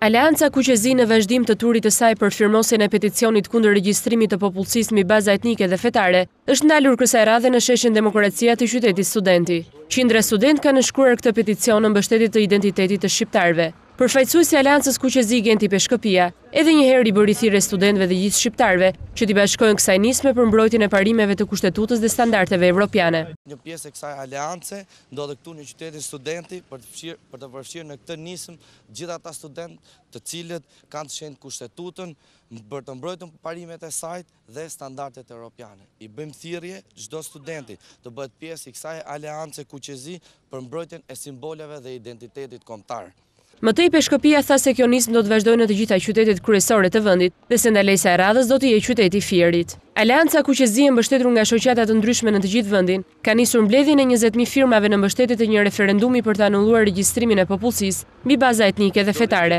Aleanca Kuqezi në vazhdim të turit të saj për firmosjen e peticionit kundër regjistrimit të popullsisë mbi baza etnike dhe fetare, është ndalur kësaj radhe në sheshin Demokracia të qytetit Studenti. Qindra studentë kanë nënshkruar këtë peticion në mbështetje të identitetit të shqiptarëve. Përfaqësuesi i Aleancës Kuqezi Genti Peshkëpia, edhe një herë i bëri thirrje studentëve dhe gjithë shqiptarëve që t'i bashkohen kësaj nisme për mbrojtjen e parimeve të Kushtetutës dhe standardeve evropiane. Një pjesë e kësaj aleance ndodhet këtu në qytetin Studenti për të fshirë, për të përfshirë në këtë nismë gjithë ata studentë të cilët kanë të shenjtë Kushtetutën, për të mbrojtur parimet e saj dhe standardet europiane. I bëjmë thirrje çdo studenti të bëhet pjesë i kësaj aleance kuqezi për mbrojtjen e simboleve dhe identitetit kombëtar. Më tej Peshkëpia tha se kjo nismë do të vazhdojë në të gjitha qytetet kryesore të vendit dhe se ndalesa e radhës do të jetë qyteti i Fierit. Aleanca Kuqezi e mbështetur nga shoqata të ndryshme në të gjithë vendin, ka nisur mbledhjen e 20.000 firmave në mbështetje të një referendumi për të anulluar regjistrimin e popullsisë mbi baza etnike dhe fetare.